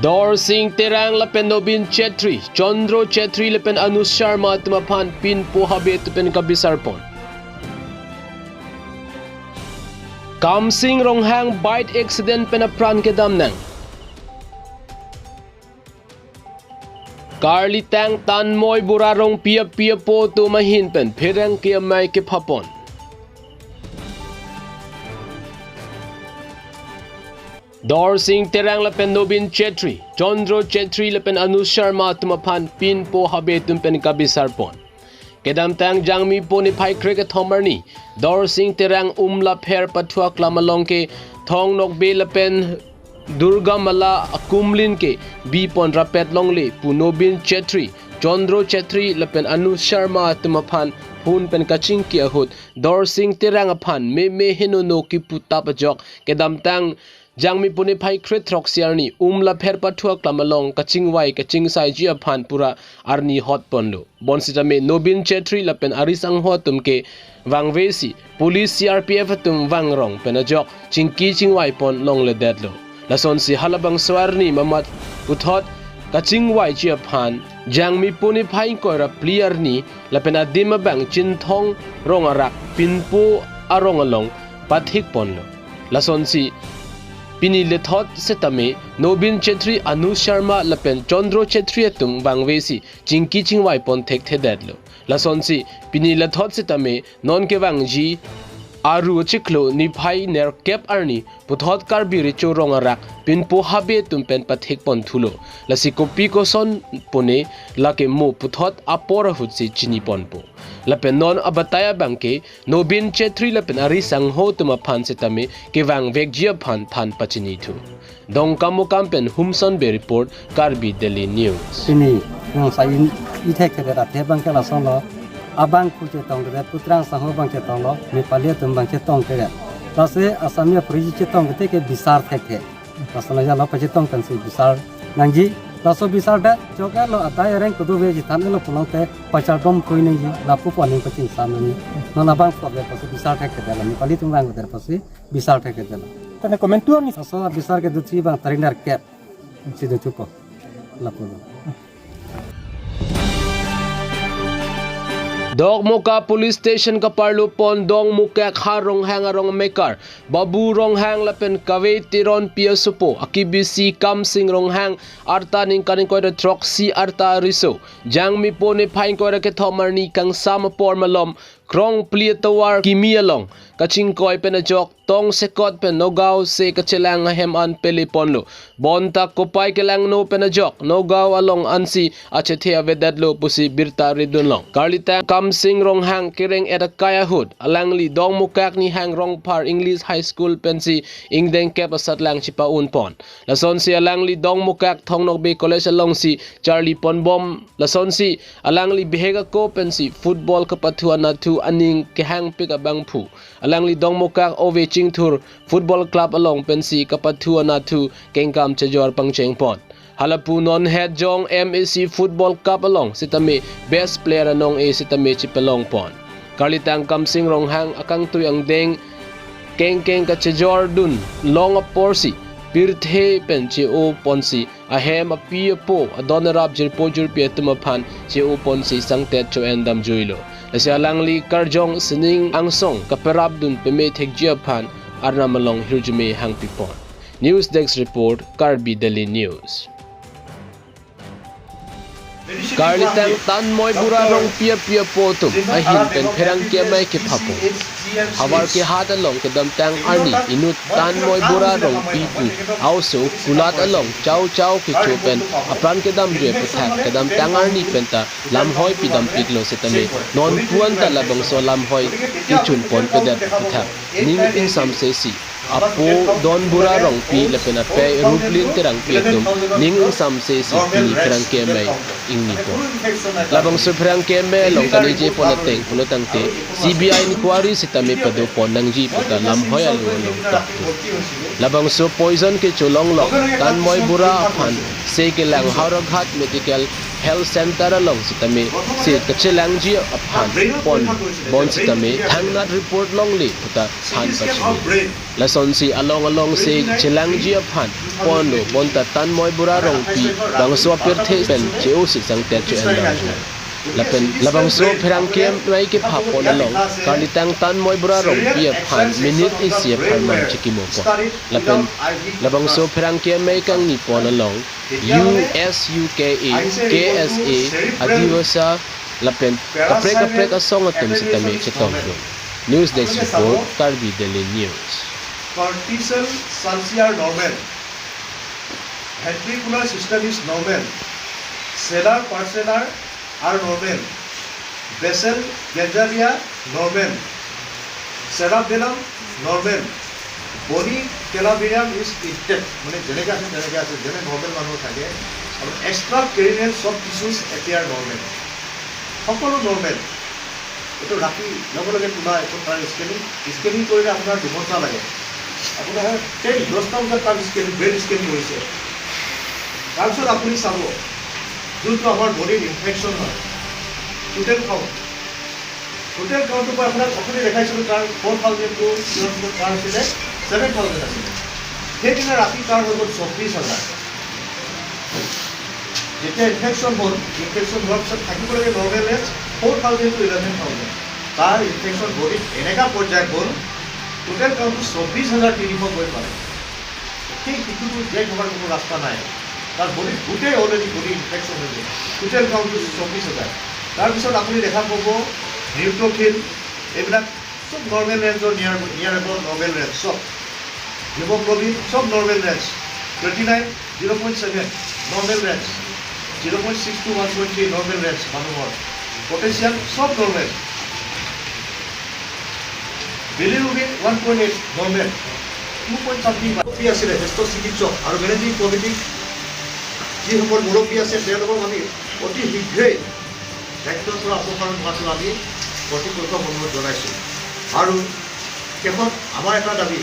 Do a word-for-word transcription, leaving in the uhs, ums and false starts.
Dorsing Terang lapen Nobin Chetri, Chandro Chetri lapen Anush Sharma atum aphan pinpo habe atum pen kabisar pon. Kamsing Ronghang bike accident pen apran kedam nang. Karlitang Tanmoi Bura Rongpi api apo atum ahin pen pherangke amei kepha pon. Dorsing Terang lapen Nobin Chetri, Chandro Chetri lapen Anush Sharma atum aphan pinpo habe atum pen kabisar pon. Kedamtang Jangmipo niphai krekethom arni, Dorsing Terang Umlapher Pathu aklam along ke Thong Nokbe lapen Durga Mala akumlin ke bi pon rapet longle pu Nobin Chetri, Chandro Chetri lapen Anush Sharma atum aphan phone pen kachingki ahut Dorsing Terang aphan meme henono kipu tap ajok kedamtang Jangmipo niphai kre throksi arni Umlapher Pathu aklam along kachingvai kachingsaiji aphan pura arni hot ponlo. Bonsitame Nobin Chetri lapen ari sangho atum ke vangvesi police C R P F atum vangrong pen ajok chingki chingvai pon longledetlo. Lasonsi halabangso arni mamat puthot kachingvaiji aphan Jangmipo niphai ingkoi ra phli arni lapen adim abang Chinthong Rong arak pinpo arong along pathik ponlo. Lasonsi pini lethot setame Nobin Chetri, Anush Sharma lapen Chandro Chetri atum vangvesi chingki chingvai pon thekthedetlo. Lasonsi pini lethot setame non kevangji aru chiklo niphai nerkep arni puthot Karbi Recho Rong arak pinpo habe atum pen pathik pon thulo. Lasi kopi koson pone lake mo puthot apor ahutsi chini ponpo. Lapen non abatai abang ke Nobin Chetri lapen ari sangho atum aphan setame kevangvekji aphan than pachini thu. Dongkamukam pen Humson Bey report, Karbi Daily News. Pini nang sain ithek thedet athe abang ke lasonlo. Abang pu chetongtedet, putrang sangho abang chetonglo, Nepali atum abang chetongtedet. Lasi Assamese aphriji chetongte ke bisar thekthe. Laso nang jalo pachetong pensi bisar nangji. Laso bisar det jok-etlo, adai areng kedo veji than-etlo pulote pachardom thui nangji, lapu pu aning pachingsam nangji. Non abang kok det pasi bisar thekthedet, Nepali atum abang det pasi bisar thekthedet. Tane komentu ni. Laso bisar ke duthi abang tarik nerkep si duthupo. Lapulo. Dokmoka Police Station kaparlo pon Dongmukak Har Ronghang arong amekar Babu Ronghang lapen Kave Teronpi asopo akibisi Kamsing Ronghang arta ningkan ingkoi ra throksi arta riso Jangmipo niphai ingkoi ra kethom arni kangsam apor malom krong phli atovar kimi along kachingkoi pen ajok tong sekot pen Nagaon se kachelang ahem an pele ponlo. Bonta kopai kelangno pen ajok Nagaon along ansi achethe avedetlo pusi birta ridunlong. Karlitang Kamsing Ronghang kereng-et akai ahut alangli Dongmukak Nihang Rongphar English High School pensi ingdeng kep asatlang chipa-un pon. Lasonsi alangli Dongmukak Thong Nokbe College alongsi charli ponbom. Lasonsi alangli bihek ako pensi football kapathu anatthu aning kehangpik abangphu alangli Dongmukak Ove Chingthur Football Club along pensi kapathu anatthu kengkam chejor pangcheng pon. Halapu non het jong M A C Football Cup along sitame best player anong-e sitame chipalong pon. Karlitang Kamsing Ronghang akangtui angdeng kengkeng kachejordun long aporsi pirthe pen che-o ponsi ahem api apo adon arap jirpo jirpi atum aphan che-o ponsi sangtet cho-en damjuilo. Lasi alangli karjong sining angsong kaperapdun peme thekji aphan arnam along hirjume hangpi pon. News Desk Report, Karbi Daily News. Karlitang Tanmoi Bura Rongpi api apo atum ahin pen pherangke amei kepha pon. Havarkehat along kedamtang arni inut Tanmoi Bura Rongpi pu a-oso kulat along chau chau kecho pen apran kedamjui aputhak kedamtang arni penta lamhoi pidampi-iklo sitame non puan ta labangso lamhoi kechun ponpedet aputhak ning ingsamse si apo Don Bura Rongpi lapen apei Ruplin Terangpi atum ning ingsamse si pini pherangke amei ingni pon. Labangso pherangke amei along kaningje pon ateng pulo tangte C B I inquiry sitame pado pon nangji puta lamhoi alu along tokpo. Labangso poison kecho longlong Tanmoi Bura aphan se kelang Howraghat Medical Health Center along sitame si kachelangji aphan ponbom sitame thangnat report longle puta than pachini. Lasonsi along along si chelangji aphan ponlo bonta Tanmoi Bura Rongpi bangso apirthe pen che-o si sangtet che-en nangji. Lapen labangso pherangke amei kepha pon along karlitang Tanmoi Bura Rongpi aphan minute isi apharman chekimo pon. Lapen labangso pherangke amei kangni pon along U S, U K A, K S A, Adivasi lapen kaprek kaprek asong atum sitame chetongdun. News Desk Report, Karbi Daily News. Cortisol sulci are normal. Ventricular system is normal. Sellar, parsellar are normal. Basal ganglia normal. Cerebellum normal. Bony calcareum is intact. মানে যেনেকে আছে তেনেকে আছে, যেনে নৰ্মেল মানুহ থাকে। আৰু এক্সট্ৰা কেৰিনেল চব টিচুজ এপিয়াৰ নৰ্মেল। সকলো নৰ্মেল। এইটো ৰাতি লগে লগে তোলা, এইটো তাৰ স্কেনিং, স্কেনিং কৰিলে আপোনাৰ দুঘণ্টা লাগে। আপোনাৰ টেন, দহটা বজাত তাৰ স্কেনিং, ব্ৰেইন স্কেন কৰিছে। তাৰপিছত আপুনি চাব, যোনটো আমাৰ বডিত ইনফেকশ্যন হয়, টোটেল কাউণ্ট, টোটেল কাউণ্টটো মই আপোনাক অথনি দেখাইছিলোঁ, তাৰ ফ'ৰ থাউজেণ্ডটো কিমান, তাৰ আছিলে ছেভেন থাউজেণ্ড আছিলে। সেইদিনা ৰাতি তাৰ হৈ গ'ল চৌব্বিছ হাজাৰ। যেতিয়া ইনফেকশ্যন হ'ল, ইনফেকশ্যন হোৱাৰ পিছত থাকিব লাগে normal range four thousand to eleven thousand. তাৰ ইনফেকশ্যন বডিত এনেকা পৰ্যায় গ'ল, টোটেল কাউণ্টটো চৌব্বিছ হাজাৰ তিনিশ গৈ পালে। সেই শিশুটো জীয়াই থকাৰ কোনো ৰাস্তা নাই। তাৰ বডিত গোটেই অলৰেডি বডি ইনফেকশ্যন হৈ গ'ল। টোটেল কাউণ্টটো চৌব্বিছ হাজাৰ। তাৰপিছত আপুনি দেখা পাব নিউট্ৰফিল, এইবিলাক চব নৰ্মেল ৰেঞ্জৰ, near, near about normal range চব। হিমগ্ল'বিন চব normal range. Creatinine zero' point seven normal range. Zero' point six to one point three normal range মানুহৰ। পটেছিয়াম চব normal. Bilirubin one point eight normal. Two point something মুৰব্বী আছিলে, জ্যেষ্ঠ চিকিৎসক আৰু মেনেজিং কমিটিৰ যিসকল মুৰব্বী আছে, তেওঁলোকক আমি অতি শীঘ্ৰেই দায়িত্বৰ পৰা অপসাৰণ হোৱাটো আমি কৰ্তৃপক্ষক অনুৰোধ জনাইছোঁ। আৰু শেষত আমাৰ এটা দাবী,